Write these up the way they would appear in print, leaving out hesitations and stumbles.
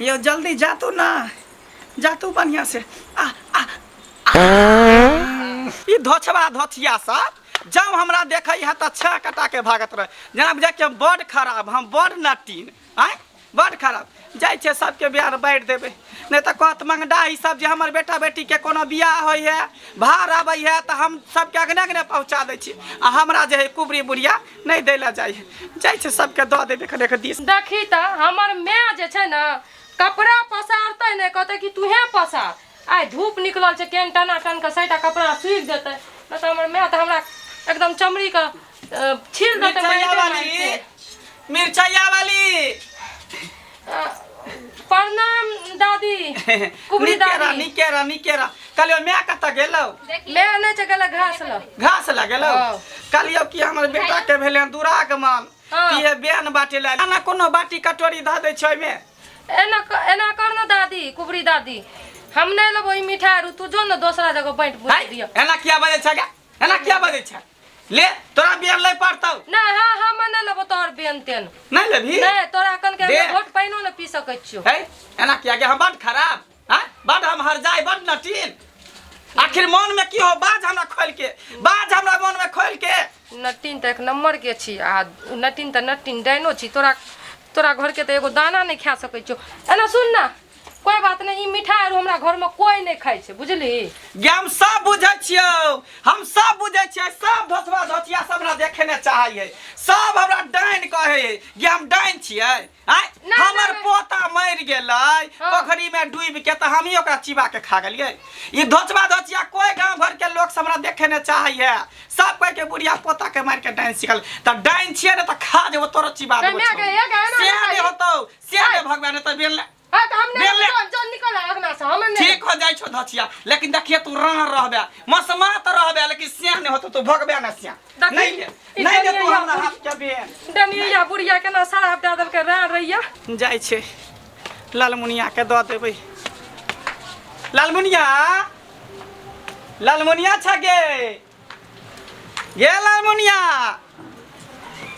यो जल्दी जा तू ना, जा तू बढ़िया से। आ आ ई धोछबा धोछिया सब जब हमरा देखै है तऽ छह कटा के भागत रहे, जेना बुझाय कि हम बड़ खराब, हम बड़ नटीन आँय, बड़ खराब। जाइ छै सबके बियाह बाँटि देबै, नहि तऽ कहत मंगडा ई सब जे हमर बेटा बेटीके कोनो बियाह होइ है, भार आबै है तऽ हम सबके अगने अगने पहुँचा दै छी, आ हमरा जे है कुबरी बुढ़िया नहि दै लए जाइ है। जाइ छै सबके दऽ देबै कने दिस। देखी तऽ हमर माय जे छै ने कपड़ा पसारतै नहि, कहतै कि तूहे पसार। आइ धूप निकलल छै, केहन टना टन के सैटा कपड़ा सूखि जेतै, नहि तऽ हमर माय तऽ हमरा एकदम चमड़ी के छील देतै। मिरचैया मारिते वाली, मारिते। मिरचैया वाली। प्रणाम दादी। कुबरी नीके रह। दादी। नीके रह, नीके रह। कहलियौ माय कतऽ गेलौ? माय नहि छै, गेलै घास लग। घास लग गेलौ? हँ। कहलियौ कि हमर बेटा के भेलै हन दुरागमन। हँ। कि हे बेन बाटे लए एना कोनो बाटी कटोरी धऽ दै छै ओहिमे। एना कर ने दादी, कुबरी दादी, हम नहि लेबो ई मिठाइ आरू, तू जो ने दोसरा जगह बाँटि है बुटि दिअ। एना किया बजै छै गे? एना किया बजै छै? ले तोरा बेन लै पड़तौ। नहि, हाँ, हम नहि लेबो तोहर बेन तेन। नहि लेबही? नहि, तोरा कन के दे। घोट पानिओ नहि पी सकै छियौ। है एना किया गे? हम बड खराब? हाँ, बड हम हरजाई, बड नटीन? आखिर मन में की हो? बाज हमरा खोल के, बाज हमरा मन में खोल के। नटीन तऽ एक नंबर के छी, आ नटीन तऽ नटीन डाइनो छी। तोरा तोरा घर के तऽ एगो दाना नहि खा सकै छियौ। एना सुन ना, कोई बात नहीं, ई मिठाई आर हमरा घर में कोई नहीं खाइ छै, बुझली? गे हम सब बुझै छियौ, हम सब बुझै छियै। सब धोसवा धोसिया सब हमरा देखे ने चाहै है, सब हमरा डाइन कहै है। गे हम डाइन छियै आँय? नहि, हमर नहि। पोता मरि गेलै हाँ। पोखरी में डूबि के तऽ हमही ओकरा चिबा के खा गेलियै। ई धोचबा धोचिया कोई गांव घर के लोग सब हमरा देखे ने चाहै है, सब कोई के बुढ़िया पोता के मारि के डाइन सिखल। तऽ डाइन छियै ने तऽ खा जेबो तोरो, चिबा गै देबो। माय गै, ए गै, एना से नहि नहि कही। होतौ, से नहि भगवान तऽ बेल हाँ, तऽ हम नहि बेल ले। जो जो निकल अगना से, हम नहि। ठीक हो जाइ छौ धचिया, लेकिन देखिए तू राह रहबे, मसमात रहबे, लेकिन सियाह नहि होतौ, तू भगबे ने सियाह। देखी, नहीं ले, ई नहीं ले तू डनिया हमरा हाथ के बेन। डनिया बुढ़िया केना शराब दए देलकै रा रैया। जाइ छै लालमुनिया के दऽ देबै। लालमुनिया, लालमुनिया छ गे? गे लालमुनिया,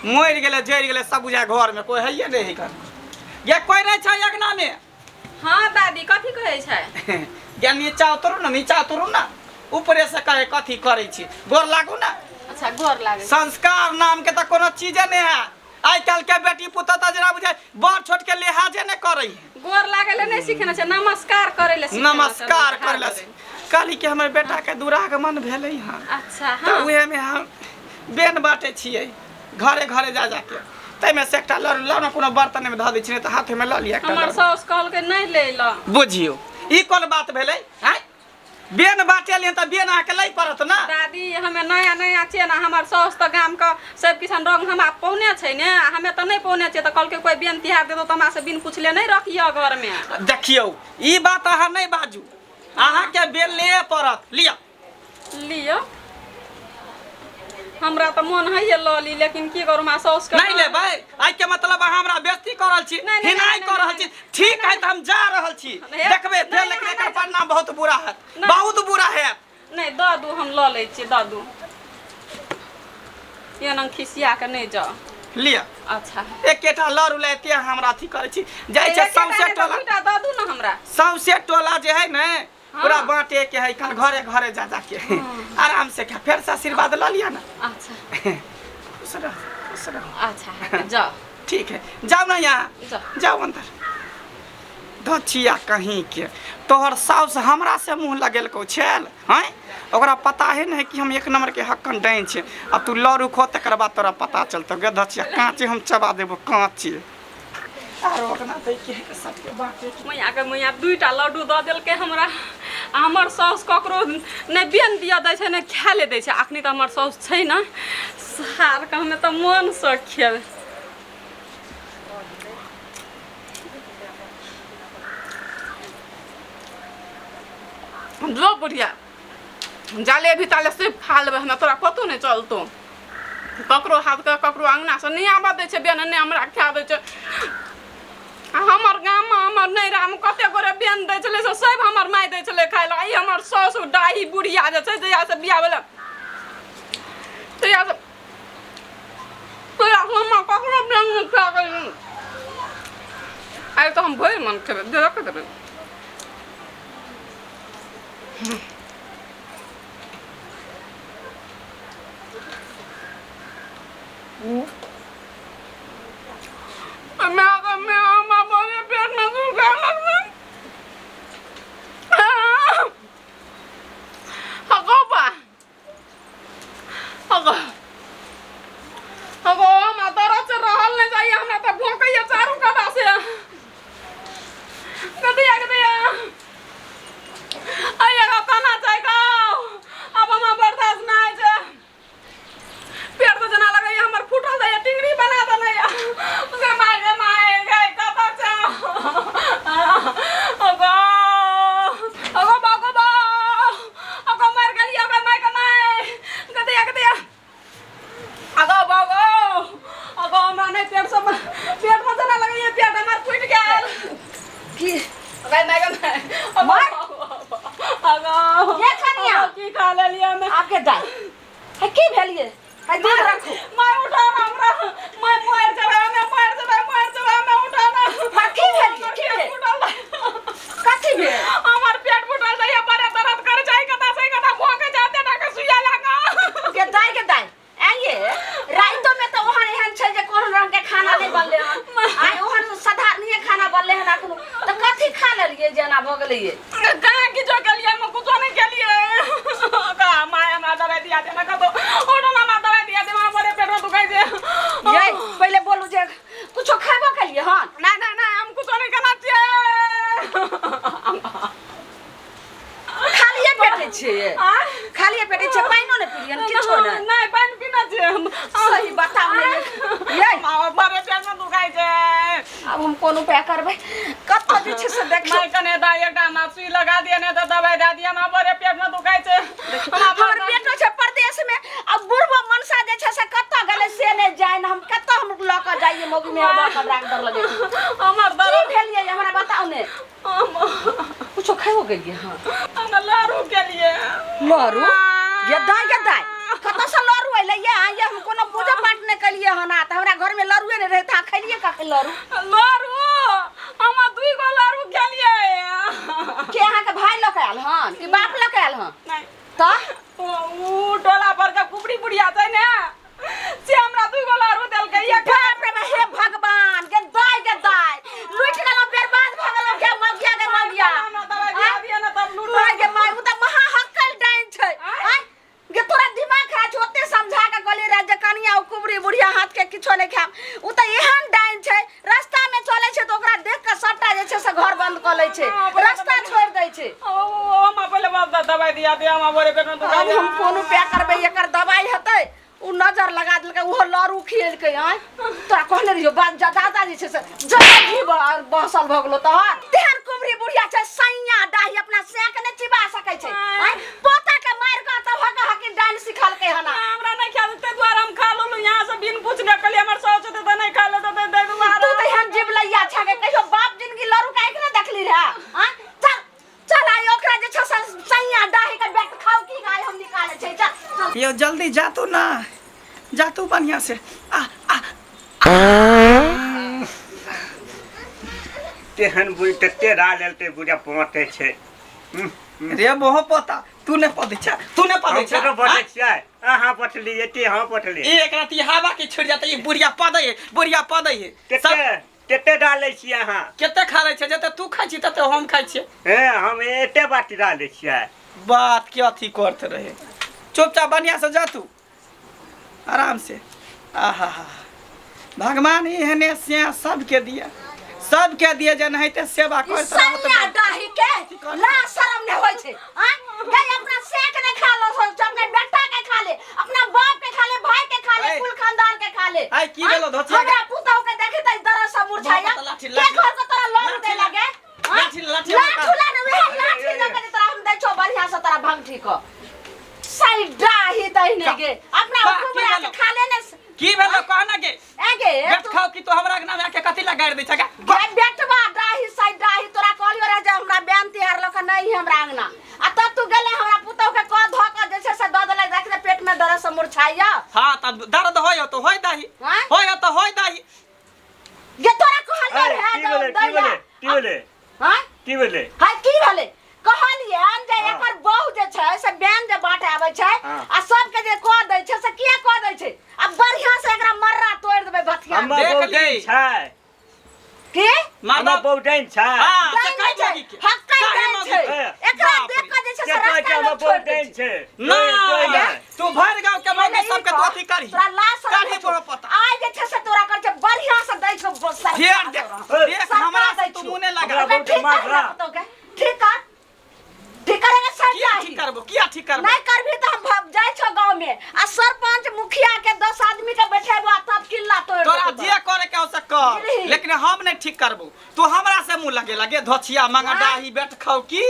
मरि गेलै, जरि गेलै सब बुझाय। घर में कोई हैये नहीं है कर गे, कोई नहीं छै अंगना में? हाँ दादी, कथी कहै छै? गे नीचा उतरू ना, नीचा उतरू ना। ऊपरे से कहे कथी करै छी? गोर लागू ना। अच्छा, गोर लागै। संस्कार नाम के तऽ कोनो चीजे नहि है। आइ काल्हि के बेटी पुतोह तऽ जेना बुझाय बड़ छोट के लिहाजे नहि करै है। गोर लागै लए नहि सिखेने छै, नमस्कार करै लए सिखेने छै। नमस्कार हाथ करै लए। जोड़ै। कहली कि हमर बेटा के दुरागमन भेलै हँ। अच्छा। तऽ हाँ। उहे में हम बेन बाँटै छियै घरे घरे जा जाके, ताहिमे से एकटा लऽ लऽ ने, कोनो बर्तनमे धऽ दै छी, नहि तऽ हाथेमे लऽ लिअ एकटा हमर लड्डू। साउस कहलकै नहि लै लए। बुझियौ ई कोन बात भेलै? आँय, बेन बाँटे लिअ तऽ बेन अहाँके लै पड़त ने। दादी, हमे नया नया छियै ने, हमर साउस तऽ गामके सब किसान रंग हमरा पौने छै ने, आ हमे तऽ नहि पौने छियै, तऽ कहलकै कोइ बेन तिहार देतौ तऽ हमरा से बिन पुछले नहि रखियऽ घरमे। देखियौ ई बात अहाँ नहि बाजू, अहाँके बेन लिए पड़त, लिअ। लिअ, हमरा तऽ मोन होइए लऽ ली, लेकिन की करू, हमरा साउस के नहि लेबै? आइ के मतलब अहाँ हमरा बेइज्जती कऽ रहल छी? नहि, नहि, हिनाइ नहि, कऽ रहल नहि, छी? ठीक है, तऽ हम जा रहल छी। नहि, देखबै फेर, नहि, लेकिन नहि, एकर नहि, परिणाम बहुत बुरा हैत। नहि। बहुत बुरा हैत। नहि, दऽ दू, हम लऽ लै छियै, दऽ दू। एना खिसिया कऽ नहि जाउ। लिअ। अच्छा। एकेटा लड़ू लए एते अहाँ हमरा अथी करै छी? जाइ छै एकेटा सौंसे नहि तऽ टोला। दूटा दऽ दू ने हमरा। सौंसे टोला जे है ने पूरा हाँ। बांटे के है कल, घरे घरे जा जा के। आराम से खा, फेर से आशीर्वाद लऽ लिअ ना। अच्छा। खुश रहो, खुश रहो। अच्छा, जाओ। ठीक है, जाओ ना यहाँ। जाओ। जाओ अंदर। धचिया कहीं के, तोहर साउस हमरा से मुँह लगेलकौ छल हैं? ओकरा पता है नहीं कि हम एक नंबर के हक्कन डाइन छै। आ तू लड़ू खो, तकर बाद तोरा पता चलतौ। गे धचिया, काँचे हम चबा देबो काँचे। आरो ओकरा दै के है सबके बाँटे के। मैया के मैया, दुईटा लड्डू दऽ देलकै हमरा, आ हमर साउस ककरो नहि बेन दिअ दै छै, नहि खाय लए दै छै। अखनी तऽ हमर साउस छै ने, सारके हमे तऽ मोनसँ खेबै। जो बुढ़िया, जाले भी ताले सिर्फ खा लेबै, हमरा तोरा पतो नहि चलतौ। ककरो हाथके ककरो अङ्गनासँ नहि आबऽ दै छै बेन, नहि हमरा खाय दै छै। आ हमर गाममे, हमर नैहरामे कते गोरे बेन दै छलै, से सब हमर माय दै छलै खाय लए। ई हमर साउस डाही बुढ़िया जे छै, जहियासँ बियाह भेलै तहियासँ तहियासँ हमरा ककरो बेन नहि खा गेलै। आइ तऽ हम भरि मन खेबै दे रख देबै। मैं हमरा बड़े पेट में सुखा लगलै। हगो बा हगो हगो, हमरा दर्द से रहल नहीं जाइए, हमरा तऽ भोंकैया चारू काता से। गदिया गदिया आइए गा कना छै गो, अब हमरा बर्दाश्त नहीं छै। पेट तऽ जेना लगैया हमर फूटल जाइए, टिंगरी बना देने या। गे my गे my गे कतऽ छै? अगो अगो बा अगो बा अगो, मर गेलियै गे my गे my. गदिया गदिया अगो बा अगो अगो, हमरा नहि पेट सब पेट में जेना लगैया पेट हमर फूटि गेल। की गे my गे माय अगो अगो। ये कनिया। अगो, की खा लेलियै हमे? आपके दाय है की भेलिए है? दूध रखू। My उठा ना हमरा, my मर जेबै हमे, मर जेबै, मर जेबै हमे, उठा ना। माँ, की भेलिए? हमर की पेट भेल? फूटल। कथी भेल? हमर पेट फूटल जाइए, बड़े दर्द करे छै, कता से कता भोंके जाते ना के सुइया लगा। के दाय के दाय आइए, राइतो में तऽ ओहन एहन छै जे कोनो रंग के खाना नहि बनले हन, आइ ओहन साधारणीय खाना बनले हन। अखनो तऽ कथी खा लेलिए जे एना भऽ गेलैये? कहाँ किछो केलियै हम, कुछो नहि केलियै का। My हमरा दवाई दिया दे ना कतो, ओठो ना, हमरा दवाई दिया दे, हमरा बड़े पेट में दुखाइ छै। ये पहिले बोलू जे कुछो खेबो केलिए हन? ना ना ना, हम कुछो नहि केना छियै। खालिए पेटे छियै? आँय? खालिए पेटे छियै, पानिओ नहि पिलियै किछो नहि? नहि, पानि पीने छियै हम। सही बताउ ने ये। बड़े पेट में दुखाइ छै। आब हम कोन उपाय करबै, कतऽ जे छै से देखियौ। माय कने दाइ एकटा हमरा सुई लगा दिअ, नहि तऽ दवाइ दए दिअ, हमरा बड़े पेट में दुखाइ छै। हमरा हमर बेटो छै परदेश में, आ बुढ़बो मनसा जे छै से कतऽ गेलै से नहि जानि। हम कतऽ हम लऽ कऽ जाइए मौगी में हमरा डर लगै छै। हमर की दर्द भेलियै हमरा बताउ ने। कुछो खेबो गेलियै? हँ, हम लड़ू केलियै। लड़ू? गेदाय गेदाय, कतऽसँ लड़ू अयलै ये? ये हम कोनो पूजा पाठ नहि केलियै हन आ तऽ हमरा घरमे लड़ुए नहि रहै, तऽ अहाँ खेलियै कखन लड़ू? लड़ू हम दुई गो लड़ू केलियै। के अहाँके भाय लऽ कऽ आयल हन कि बाप लऽ कऽ आयल हन? नहि। तऽ ओ टोला पर के कुबड़ी बुढ़िया छै ने, से हमरा दुई गो लड़ू देलकै ये। बाप रे बा, हे भगवान, गे दाय गे दाय, लुटि गेलहुँ, बर्बाद भऽ गेलहुँ गे मगिया गे मगिया। हमरा दवाई दिया दिअ ने तब लूट। माय गे माय, ओ तऽ महा हक्कल डाइन छै। आँय गे, तोरा दिमाग खराब छौ? ओते समझा के कहलियै रहे जे कनिया ओ कुबरी बुढ़िया हाथ के किछो नहि खायब, ओ तऽ एहन डाइन छै, रास्ता में चलै छै तऽ ओकरा देख के सबटा जे छै से घर बंद कऽ लै छै, रास्ता छोड़ि दै छै। ओ हमरा पहिले बस दवाई दिया दिअ, हमरा बड़े पेट में दुखाइ। आब हम कोन उपाय करबै? एकर दवाई हेतै? ओ नजर लगा देलकै, ओहो लड़ू खिएलकै। आँय, तोरा कहने रहियो बात दादा जे छै से जरा घी बहसल भऽ गेलो तोहर। तेहन कुबरी बुढ़िया छै सैया डाही, अपना सैं के नहि चिबा सकै छै। आँय, पोता के मारि कऽ तब हक हकी डाइन सिखलकै हन। हमरा नहि खा देते दुआरे हम खा लेलहुँ यहाँ से बिन पूछने। कहलियै हमर साउस छथि तऽ नहि खा लेतै ताहि दुआरे। तू तऽ एहन जीवलैया छे के कहियो बाप जिंदगी लड़ू के आँखि नहि देखली रहे? आँय, चल चल, आइ ओकरा जे छै से सैया डाही के बैठ खाउ की गाय हम निकालै छै। चल चल। यो जल्दी जा तू ना, जा तू बढ़िया से आ आ। तेहन बुढ़ी तते रा लेलकै, बुढ़िया पहुँचै छै। रे बोहो पोता, तू ने पदै छ, तू ने पदै हम छ। ककरो बटै छियै? अहाँ बटलियै ते हम बटलियै। एक राति हवा के छुट जाता, ई बुढ़िया पदै है, बुढ़िया पदै है। कते कते डालै छियै अहाँ? कते खा लै छै? जते तू खाइ छी तते हम खाइ छियै। हे, हम एते बाटी डालै छियै। बात के अथी करते रहे, चुपचाप बढ़िया से जा तू आराम से। आहा हा, भगवान एहने से सबके दिया, सबके दिया जे नहिते सेवा ई करत रहत। सैया डाही के ला शरम नहि होइ छै? आँय गई, अपना सेक नहि खा लो, अपने बेटा के खा ले, अपना बाप के खा ले, भाई के खा ले, ऐ। कुल खानदान के खा ले। ऐ, की आँय? भेलो धोतिया के? हमरा पुतहु के देखी त दरद से मुरझाया। बाबा, लाठी, के लाठी। घर के तोरा लड़ू दे लाठी, लगे? आँय? लाठी, लाठी लाठी हमरा ला ने, वएह लाठी लऽ के जे तोरा हम दै छौ, बढ़िया से तोरा भंगठी क सही डाही दही गे अपना का- की कुबरा के भेलो? खा ले ने। की भेलो कहना के? ए गे, बेट तू खाओ कि तो हमरा अंगना में आके कथी ला गाड़ि दै छै गे? गे बेटवा डाही साइ डाही, तोरा कहलियो रहे जे हमरा बैन तिहार लऽ के नहीं हमरा अंगना, आ तब तू गेले हमरा पुतहु के कह धऽ के जे छै से दऽ देले, देख ने पेट में दर्द से मुरझाइया। हाँ, तब दर्द होय तो होय दही। आँय? होय तो होय दही। गे तोरा कहलियो। कहलियै ए, हे की जाउ भेलै की दैला भेलै की भेलै आँय की भेलै हाय की भेलै कहलियनि जे हाँ। एकर बहु जे छै से बैन जे बाँटे आबै छै हाँ। आ सबके जे कऽ दै छै से किया कऽ दै छै आ बढ़ियां से एकरा मर्रा तोड़ि देबै भथिया हमर देख बहु ली। डाइन छै की हमर माधव बहु डाइन छै हाँ, से डाइन कहि छै मौगी के। हक्कै काहे डाइन मौगी छै के? एकरा बाप देख रे। कऽ जे छै के से कहै छै रास्ता हमर लोक बहु छोड़ि दै डाइन छै छै नहीं नहि तू भरि गाँव के मौगी पहिले ई सबके तू कह, अथी करही तोरा लाज शरम करही होइ छौ। तोरा पता आइ जे छै से तोरा कर छै बढ़ियां से दै छौ सरका फेर देख तोरा। देख सरका हमरा से दै तू छौ। मुँह नहि लगा हमरा ओकरा बहुत ठीक मार कर रहा। ना पुतहु के ठीक कर ठीक करेगा सर किया ठीक करबो किया ठीक करबो नहीं करबी तो हम जाइ छौ गाँव में आ सरपंच मुखिया के 10 आदमी के बैठेबो आ तब किल्ला तोड़ तोरा देबो जे करे के हो से कर बुझलिही? लेकिन हम नहीं ठीक करबो तू हमरा से मुंह लगे लगे धोछिया मंगा हाँ? डाही बेट खाओ की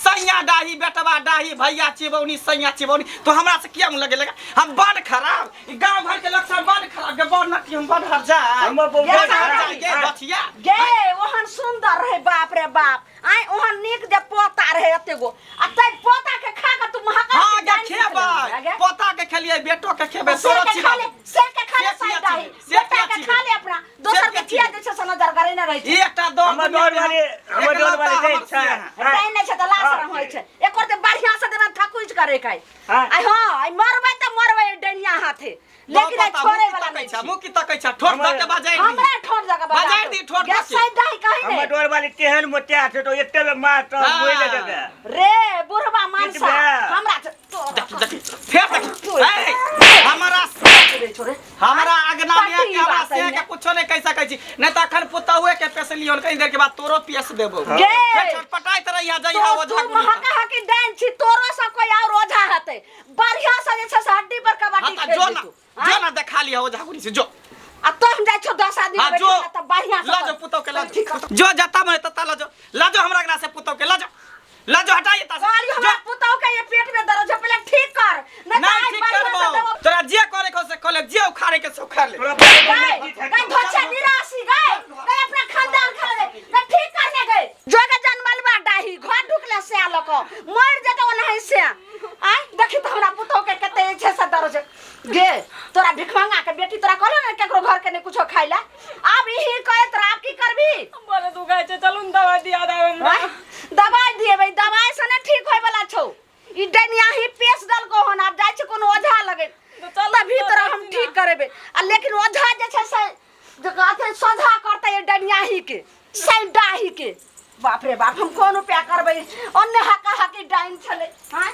सैया डाही बेटवा डाही भैया चिबौनी सैया चिबौनी तू हमरा से किया मुंह लगे लगे हम बड़ खराब ई गांव घर के लोग सब बड़ खराब के बड़ नटी हम बड़ हर जाय हमर बहु बड़ बड़ हर खराब। जाय गे धोछिया गे ओहन सुंदर रहे बाप रे बाप आय ओहन नीक जे पोता रहे एते गो आ तै पोता के खा के तू महका हाँ गे खेबै पोता के खेलिए बेटो के खेबै से तोरो के चिबा खा ले से के खा ले से किया साइड डाही चिबे? से बेटा किया के चिबे? खा ले अपना दोसर किया के किया चिबे? जे छै से नजर करे ने रहै ई छै एकटा दौड़ हमर डोर वाले हमर डोर वाले एकलौता दै हमर छै सिया है। डाइन नहि छै तऽ लाज शरम होइ छै एकर जे बढ़ियां से देबै थकुच करे खाइ हाँ। आइ हँ आइ मरबै तऽ मरबै डैनिया हाथे लेकिन आइ छोड़े वाला नहि छै मुँह की तकै छै ठोर हमर- धऽ के बजाइ दी हमरा ठोर जगह बजाइ दी ठोर धऽ के। साइड डाही कहीं हमर ने डोर वाले तेहन मोटिया छै तो एते बेर मार तो हाँ। मोहि देबै रे बुढ़वा मानसा कितबे? हमरा से- तोरा देखी देखी फेर देखी ए, हमरा रे छोड़े हमरा अगना में पट्टी के हमरा बात से है के ने। कुछो नहीं कह सकै छी नहीं तऽ अखन पुतहुए के पेसलियो कहीं देर के बाद तोरो पेस देबो गे फेर छटपटाइत रहिया जइहा तो ओझा तू गुनी महका हकी डाइन छी तोरो से कोई और ओझा हते बढ़िया से जे छै से हड्डी पर हाँ कबड्डी तऽ खेल जो ना तू जो ना देखा लिया ओझा गुनी से जो आ तो हम जाइ छौ 10 आदमी हाँ के जो बैठेला तब बढ़िया से ला जो पुतहु के ला ठीक जो जो जता मन तता ला जो ला जो हमरा अंगना से पुतहु के ला जो ला जो हटाइए ता से कहलियो जो हमरा पुतहु के ये पेट में दर्द छै पहिले ठीक कर नहीं नहीं तऽ आइ ठीक बढ़िया से करबो देबो तोरा जे करे के हो से कले जे उखाड़े के से उखाड़ ले तोरा गए गए धोछे निराशी गए गए अपना खानदान खा ले गए ठीक करने गए जो के जनमलबा डाही घर ढुकले से लक मर जेतौ ओनाही से आय देखी त हमरा पुतहु के कते छै से दर्द छै गे तोरा भिखमंगा के बेटी तोरा कहलो ने केकरो घर के नहीं कुछो खाइला आब इही करे तोरा आब की करबी बड़े दुखाइ छै चलू ने दवाइ दिया देब हमरा आँय? दवाई दिएबै दवाई से ने ठीक होय वाला छौ ई डनिया ही पेश दलको हन आब जाइ छै कोनो ओझा लगे तऽ चलू तभी तऽ तोरा हम जाइ छी ठीक करेबै आ लेकिन ओझा जे छै से जे कहते सोझा करतै ई डनियाही के सैडाही के बाप रे बाप हम कोन उपाय करबै अन्य हका हकी डाइन छलै आँय